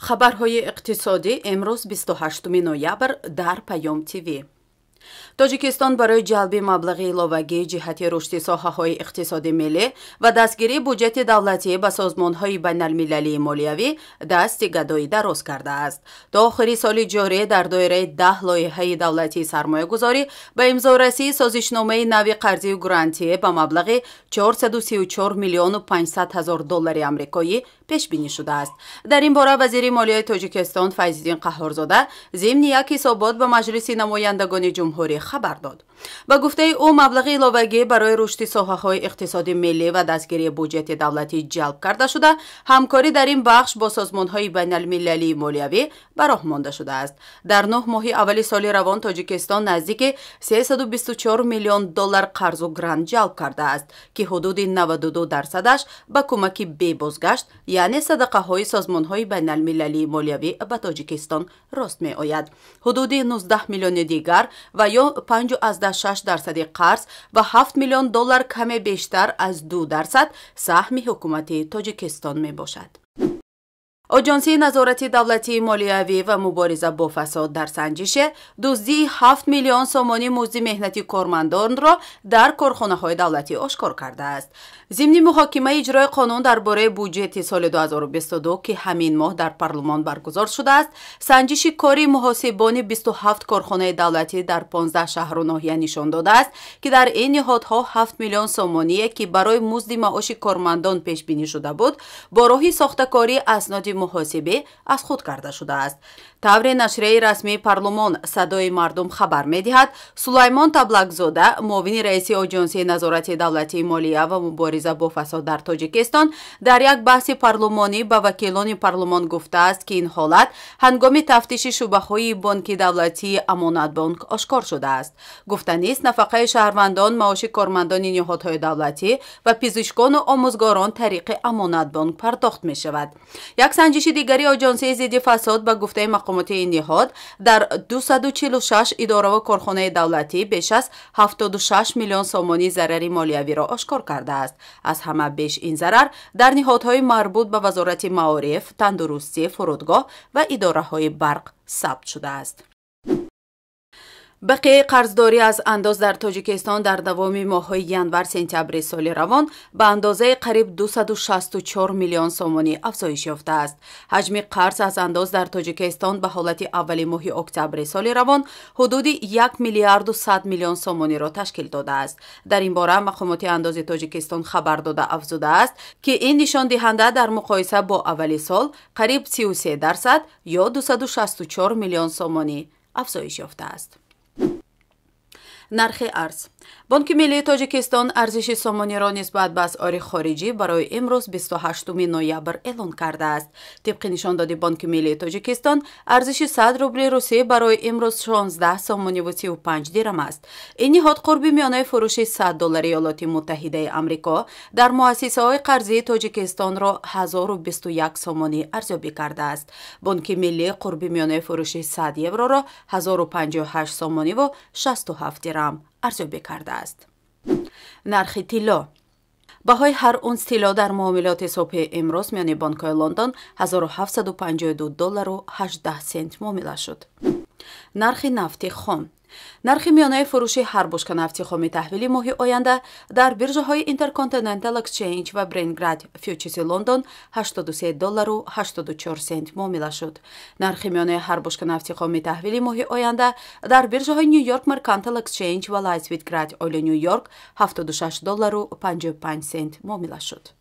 Хабарҳои иқтисодӣ имрӯз 28 ноябр дар Паём ТВ. Тоҷикистон барои ҷалби маблағи иловагӣ ҷиҳати рушди соҳаҳои иқтисоди миллӣ ва дастгирии буҷети давлатӣ ба созмонҳои байналмилалии молиявӣ дасти гадоӣ дароз кардааст. То охири соли ҷорӣ дар доираи 10 лоиҳаи давлатии сармоягузорӣ ба имзорасии созишномаи нави қарзию грантӣ ба маблағи 434 миллиону 500 ҳазор доллари амрикоӣ пешбинӣ шудааст. Дар ин бора вазири молияи Тоҷикистон Файзиддин Қаҳҳорзода зимни як ҳисобот ба Маҷлиси намояндагони ҷумҳурӣ хабар дод. Ба гуфтаи ӯ, маблағи иловагӣ барои рушди соҳаҳои иқтисоди миллӣ ва дастгирии буҷети давлатӣ ҷалб карда шуда, ҳамкорӣ дар ин бахш бо созмонҳои байналмилалии молиявӣ ба роҳ монда шудааст. Дар 9 моҳи аввали соли равон Тоҷикистон наздики 324 миллион доллар қарзу грант ҷалб кардааст, ки ҳудуди 92%-аш ба кӯмаки бебозгашт, яъне садақаҳои созмонҳои байналмилалии молиявӣ ба Тоҷикистон рост меояд. Ҳудуди 19 миллиони дигар ва ё 5,6% қарз ва 7 миллион доллар каме бештар аз 2% саҳми ҳукумати Тоҷикистон мебошад. Оҷонсии назорати давлатии молиявӣ ва мубориза бо фасод дар санҷише дуздии 7 миллион сомонӣ музди меҳнати кормандонро дар корхонаҳои давлатӣ ошкор кардааст. Зимни муҳокимаи иҷрои қонун дар бораи буҷети соли 2022, ки ҳамин моҳ дар парлумон баргузор шудааст, санҷиши кори муҳосибони 27 корхонаи давлатӣ дар 15 шаҳру ноҳия нишон додааст, ки дар ин ниҳодҳо 7 миллион сомоние, ки барои музди маоши кормандон пешбинӣ шуда буд, бо роҳи сохтакории асноди муҳосибӣ аз худ карда шудааст. Тавре нашрияи расмии парлумон «Садои мардум» хабар медиҳад, Сулаймон Таблакзода, муовини раиси Оҷонсии назорати давлатии молия ва мубориза бо фасод дар Тоҷикистон, дар як баҳси парлумонӣ ба вакилони парлумон гуфтааст, ки ин ҳолат ҳангоми тафтиши шӯъбаҳои бонки давлатии Амонатбонк ошкор шудааст. Гуфтанист, нафақаи шаҳрвандон, маоши кормандони ниҳодҳои давлатӣ ва пизишкону омӯзгорон тариқи Амонатбонк пардохт мешавад. Як санҷиши дигари Оҷонсии зидди фасод, ба гуфтаи мақомоти ин ниҳод, дар 246 идораву корхонаи давлатӣ беш аз 76 миллион сомонӣ зарари молиявиро ошкор кардааст. Аз ҳама беш ин зарар дар ниҳодҳои марбут ба Вазорати маориф, тандурустӣ, фурудгоҳ ва идораҳои барқ сабт шудааст. Бақияи қарздорӣ аз андоз дар Тоҷикистон дар давоми моҳҳои январ-сентябри соли равон ба андозаи қариб 264 миллион сомонӣ афзоиш ёфтааст. Ҳаҷми қарз аз андоз дар Тоҷикистон ба ҳолати аввали моҳи октябри соли равон ҳудуди 1 миллиарду 100 миллион сомониро ташкил додааст. Дар ин бора мақомоти андози Тоҷикистон хабар дода афзудааст, ки ин нишондиҳанда дар муқоиса бо аввали сол қариб 33% ё 264 миллион сомонӣ афзоиш ёфтааст. Нархи арз. Бонки миллии Тоҷикистон арзиши сомониро нисбат ба асъори хориҷӣ барои имрӯз 28 ноябр эълон кардааст. Тибқи нишондоди Бонки миллии Тоҷикистон, арзиши 100 рубли русӣ барои имрӯз 16 сомониву 35 дирам аст. Ин ниҳод қурби миёнаи фурӯши 100 доллари Иёлоти Муттаҳидаи Амрико дар муассисаҳои қарзии Тоҷикистонро 1021 сомонӣ арзёбӣ кардааст. Бонки миллӣ қурби миёнаи фурӯши 100 евроро 1058 сомониву 67 дирам арзёбӣ кардааст. Нархи тилло. Баҳои ҳар унс тилло дар муомилоти субҳи имрӯз миёни бонкҳои Лондон 1752 доллару 18 сент муомила шуд. Нархи нафти хом. Нархи миёнаи фурӯши ҳар бушка нафти хоми таҳвили моҳи оянда дар биржаҳои Intercontinental Exchange ва Brent Grade Futures Лондон 83 доллару 84 сент муомила шуд. Нархи миёнаи ҳар бушка нафти хоми таҳвили моҳи оянда дар биржаҳои New York Mercantile Exchange ва Light Sweet Crude Oil New York 76 доллару 55 сент муомила шуд.